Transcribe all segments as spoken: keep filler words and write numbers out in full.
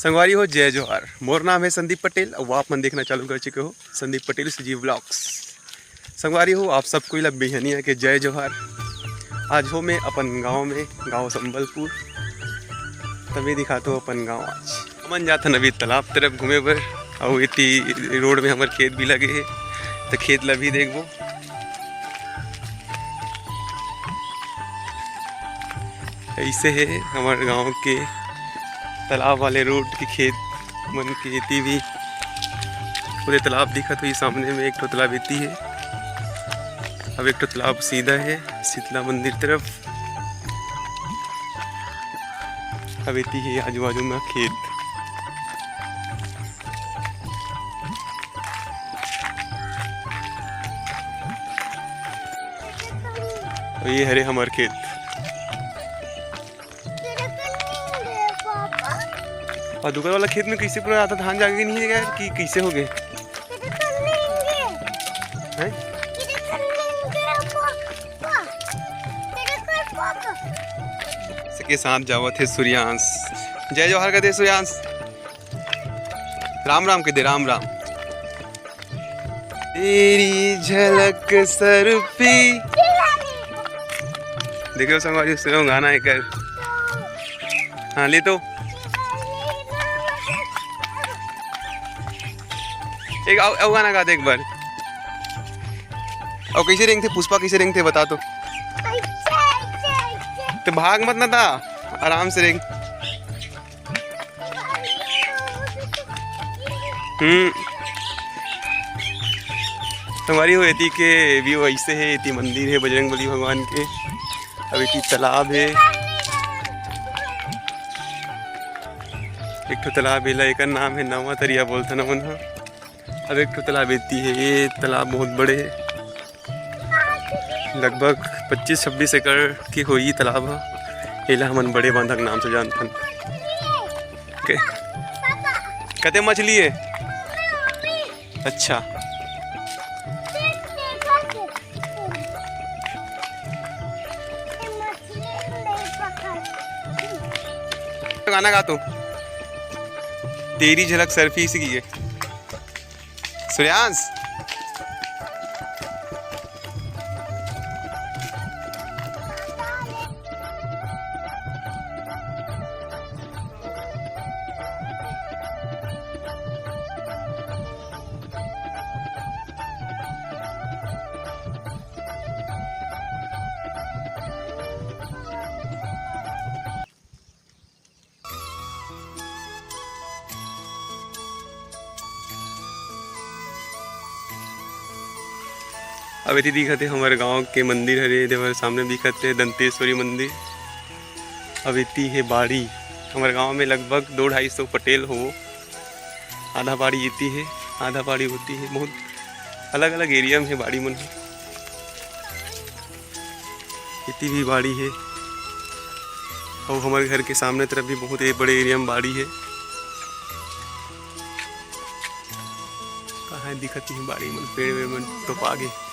संगवारी हो, जय जोहार। मोर नाम है संदीप पटेल, अउ आप मन देखना चालू कर चुके हो Sandeep Patel C G Vlogs। संगवारी हो, आप सबको ला बिहनिया के जय जोहार। आज हो मैं अपन गांव में, गांव संबलपुर। तभी दिखाता हूँ अपन गांव। आज हमन जाथन अभी तालाब तरफ घूमे बर, अउ इति रोड में हमर खेत भी लगे हे, तो खेत ला भी देखबो। ऐसे है हमारे गांव के तालाब वाले रोड के खेत मन के इति भी पूरे तालाब दिखत होही। सामने में एक ठो तालाब इति है, अब एक ठो तालाब सीधा है शीतला मंदिर तरफ। अब इति है आजू बाजू में खेत। अउ ये हरे हमर खेत। अउ दूसर वाला खेत में कैसे पूरा आधा धान जागे नहीं है यार, कि कैसे हो गए? हैं? सके साथ जावत है सूर्यांश। जय जोहार कर दे सूर्यांश। राम राम कह दे, राम राम। तेरी झलक सरफी। देखियो संगवारी, सुनो गाना एकर। हाँ, ले तो। एक अउ, अउ गाना गा दे एक बार। अउ कैसे रेंगथे पुष्पा, कैसे रेंगथे बता तो। तो भाग मत ना ता, आराम से रेंग। हम्म। संगवारी हो, एती के view ऐसे है, एती मंदिर है बजरंग बली भगवान के, अब एती तालाब है, एक ठो तालाब एला, एकर नाम है नवा तरिया बोलथन हमन ह। अब एक ठो तालाब एती है, ये तालाब बहुत बड़े है। लगभग पच्चीस छब्बीस एकड़ के होही तालाब ह। एला हमन बड़े बांधा के नाम से जानथन। के-, कते मछली है? अच्छा। गाना गा तो। तेरी झलक सरफी इसी की है। सूर्यांश। अब एती दिखत हे हमर गांव के मंदिर हरे, एदे हमर सामने दिखत हे दंतेश्वरी मंदिर। अब एती हे बाड़ी, हमर गांव में लगभग दो ढाई सौ पटेल हो, आधा बाड़ी एती हे, आधा बाड़ी ओती हे, बहुत अलग-अलग area में हे बाड़ी मन हे। एती भी बाड़ी हे, अउ हमर घर के सामने तरफ भी बहुत ए-, बड़े area में बाड़ी हे। कहाँ दिखत नहीं बाड़ी मन, पेड़ वेड़ मन तोपा गे।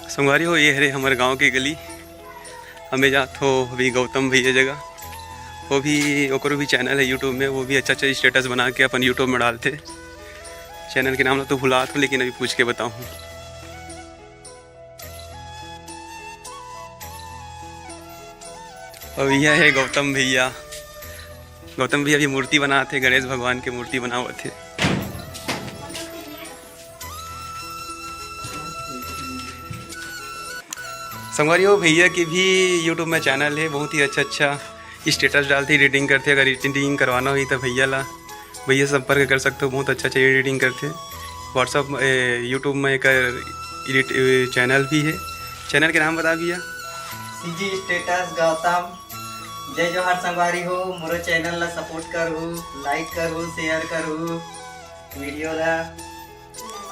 संगवारी हो, ये हरे हमर गांव के गली। हमें जात हो अभी गौतम भैया जगह, वो भी, ओकरो भी channel है YouTube में, वो भी अच्छा अच्छा status बना के अपन YouTube में डालथे। Channel के नाम ला तो भुलात हो, लेकिन अभी पूछ के बताहूँ। अउ यह है गौतम भैया। गौतम भैया भी मूर्ति बनात हे, गणेश भगवान के मूर्ति बनावत हे। संगवारी हो, भैया के भी YouTube में channel हे, बहुत ही अच्छा अच्छा status डालथे, editing करथे। अगर editing करवाना होही तो भैया ला, भैया से संपर्क कर सकते हो, बहुत अच्छा अच्छा editing करथे। WhatsApp, ए, YouTube में एकर edit, ए, channel भी हे। Channel के नाम बता भैया। CG Status Gautam. जय जोहार संगवारी हो, मोरो channel ला support करहू, like करहू, share करहू video ला,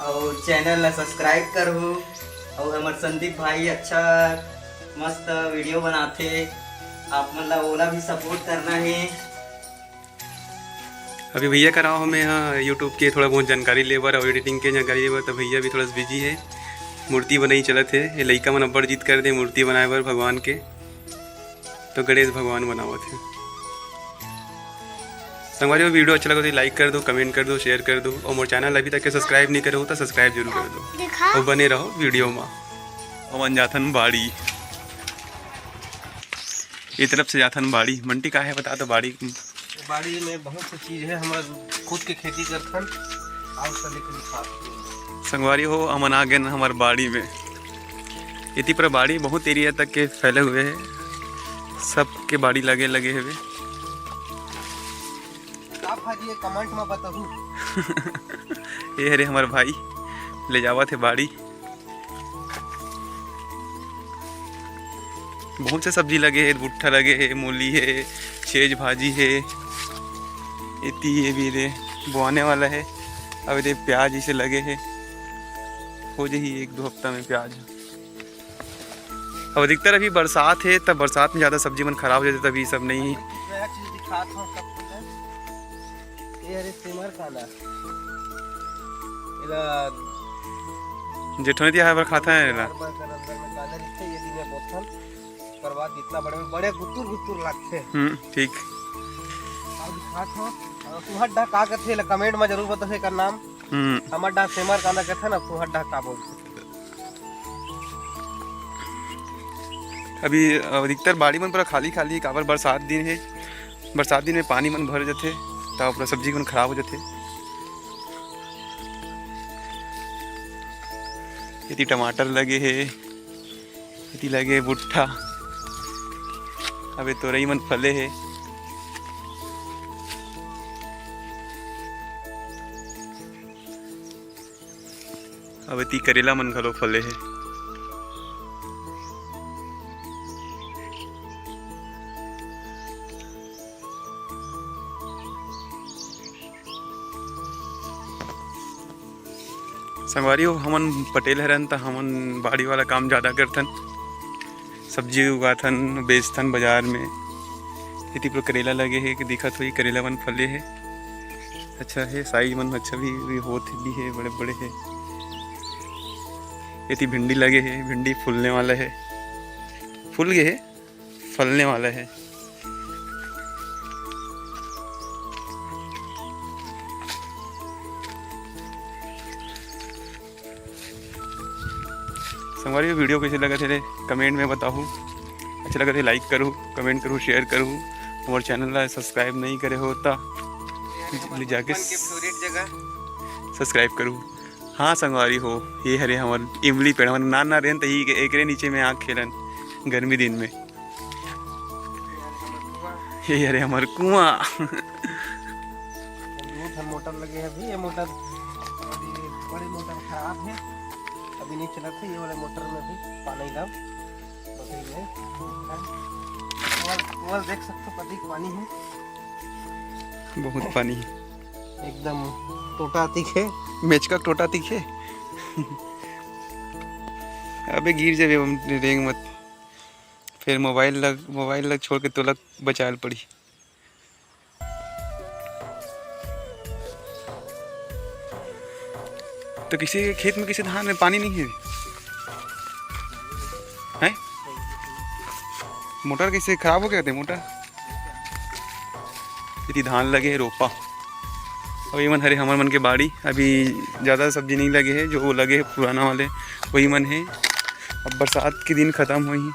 अउ channel ला subscribe करहू। अउ हमर संदीप भाई अच्छा मस्त video बनाथे, आप मन ला ओला भी support करना हे। अभी भैया करा हमें यहाँ YouTube के थोड़ा बहुत जानकारी ले बर और एडिटिंग के जानकारी ले बर, तो भैया भी थोड़ा सा बिजी है। मूर्ति बनाई चलत है, ये लइका मन अब्बड़ जिद कर दे मूर्ति बनाए बर भगवान के, तो गणेश भगवान बनावत है। संगवारी हो, वीडियो अच्छा लगा तो लाइक कर दो, कमेंट कर दो, शेयर कर दो, और मोर चैनल अभी तक के सब्सक्राइब नहीं करे हो तो सब्सक्राइब जरूर कर दो। दिखा। और बने रहो वीडियो में। हमन जाथन बाड़ी, ये तरफ से जाथन बाड़ी। बंटी, का है बता तो बाड़ी। बाड़ी में बहुत सी चीज है, हमर खुद के खेती करथन, और सब लेके दिखात हन। संगवारी हो, हमन आ गए हमार बाड़ी में। इति पर बाड़ी बहुत एरिया तक के फैले हुए हैं, सबके बाड़ी लगे लगे हुए। का भाजी है, कमेंट में बताहू। ये हरे हमार भाई, ले जावत है बाड़ी। बहुत से सब्जी लगे है, भुट्टा लगे है, मूली है, छेज भाजी है, इति ये भी रे बोआने वाला है। अब ये प्याज इसे लगे है, हो जाही एक दो हफ्ता में प्याज। अब अधिकतर अभी बरसात है, तब बरसात में ज़्यादा सब्जी मन खराब हो जाते, तभी सब नहीं। नया चीज दिखात हूँ सबको मैं। ये हरे सेमर कांदा। एला जेठोनी तिहार बर खाता है एला। हर बार कर अंदर में कांदा रखते, ये दिन में बोथन। ओकर बाद इतना बड़े में बड़े गुतुर गुतुर लगते। हम्म, ठीक। अब दिखात हूँ। और तुहर डा का कथे, एला कमेंट में जरूर बताओ एकर नाम। हम्म। हमर डा सेमर कांदा कथे ना, तुहर डा का बोलथे। अभी अधिकतर बाड़ी मन पूरा खाली खाली, काबर बरसात दिन है, बरसात दिन में पानी मन भर जाथे, त पूरा सब्जी मन खराब हो जाथे। एती टमाटर लगे हे, एती लगे भुट्टा, अबे तोरई मन फले हे। अब एती करेला मन घलो फले हे। संगवारी हो, हमन पटेल हरन, त हमन बाड़ी वाला काम जादा करथन। सब्जी उगाथन, बेचथन बाजार में। एती पूरा करेला लगे हे, कि दिखत होही, करेला मन फले हे। अच्छा हे, साइज मन अच्छा भी, भी होत भी हे, बड़े-बड़े हे। एती भिंडी लगे हे, भिंडी फूलने वाला हे, फूल गे हे, फलने वाला हे। संगवारी हो, वीडियो कइसे लगत हे रे, कमेंट में बताहू। अच्छा लगत हे, लाइक करू, कमेंट करू, शेयर करू। हमर चैनल ला सब्सक्राइब नहीं करे हो त जाके बचपन के फेवरेट जगह सब्सक्राइब करू। हाँ संगवारी हो, ये हरे हमर इमली पेड़, हमर नान नान रहेन त ही एकरे नीचे में आके खेलन गर्मी दिन में। ये हरे हमर कुआं। दू ठन मोटर लगे हे अभी, ये मोटर अभी बड़े मोटर खराब हे, अभी नहीं चलत हे। ये वाले मोटर में भी पानी डाल बकरी में। वो, वो देख सकते हो, कतिक पानी हे। बहुत पानी हे। एकदम टोटा तिक हे। मेचका टोटा तिक हे। अबे गिर जाबे, रेंग मत। फिर मोबाइल ला, मोबाइल ला छोड़ के तोला बचाए ल पड़ी। तो किसी खेत में, किसी धान में पानी नहीं है, हैं? मोटर कैसे खराब हो गया थे मोटर? इतनी धान लगे है रोपा। अब ये मन हरे हमर मन के बाड़ी, अभी ज़्यादा सब्जी नहीं लगे है, जो लगे है पुराना वाले वही मन है। अब बरसात के दिन ख़त्म होही,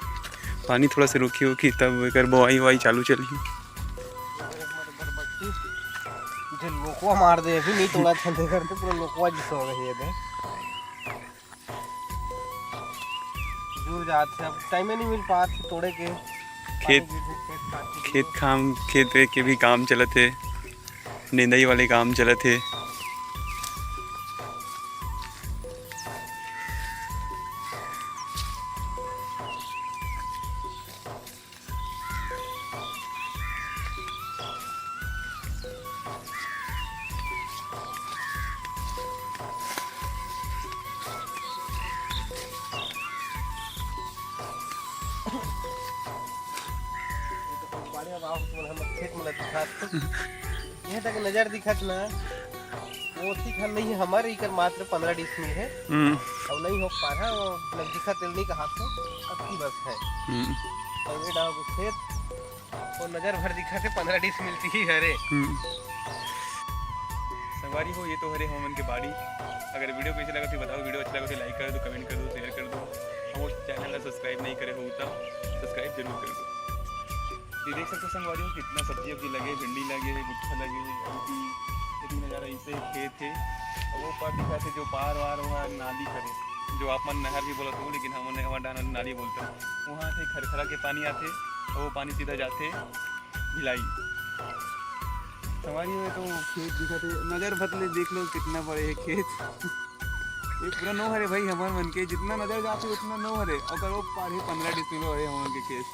पानी थोड़ा सा रुकी होगी तब एकर बोआई वाई चालू चलही। जे लोकवा मार दे, अभी नहीं तोड़ा था, देख करके पूरा लोकवा जिस हो गई है। दूर जात है, अब टाइम नहीं मिल पात तोड़े के। खेत, पानी गिर जाए, खेत खात के खेत काम, खेत के भी काम चलत है, निंदाई वाले काम चलत है। खेत में दिखात। ये तक नजर दिखत ना, वो ठीक है नहीं, हमर इकर मात्र पंद्रह डिसमिल है। हम्म, और नहीं हो पारा, वो नजदीका तेल नहीं कहा तो अबकी बस है। हम्म, और ये डाल खेत, वो नजर भर दिखा थे पंद्रह डिसमिल ही हरे। हम्म। संगवारी हो, ये तो हरे हमन के बाड़ी। अगर वीडियो कैसे लगा तो बताओ, वीडियो अच्छा लगा तो लाइक कर दो, कमेंट कर दो, शेयर कर दो। हम चैनल ला सब्सक्राइब नहीं करे हो तो सब्सक्राइब जरूर कर दो। ये देख सकते हो संगवारी हो, कितना सब्जी अब्जी लगे, भिंडी लगे है, गुट्ठा लगे है, अभी ये भी नज़ारा ऐसे खेत है। और वो पार दिखा थे जो पार वार वहाँ नाली करे, जो आप मन नहर भी बोलत हो, लेकिन हमन वहाँ डाना नाली बोलते हैं। वहाँ थे खरखरा के पानी आथे और वो पानी सीधा जाथे भिलाई। संगवारी हो तो खेत दिखा थे, नज़र भर ले देख लो कितना बड़े है खेत। ये पूरा नो हरे भाई हमर मन के, जितना नजर जाथे उतना नो हरे। अगर वो पार है पंद्रह डिसमिल हरे हमर के खेत,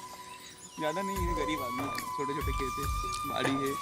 ज़्यादा नहीं है, गरीब आदमी, छोटे छोटे खेत है, बाड़ी है।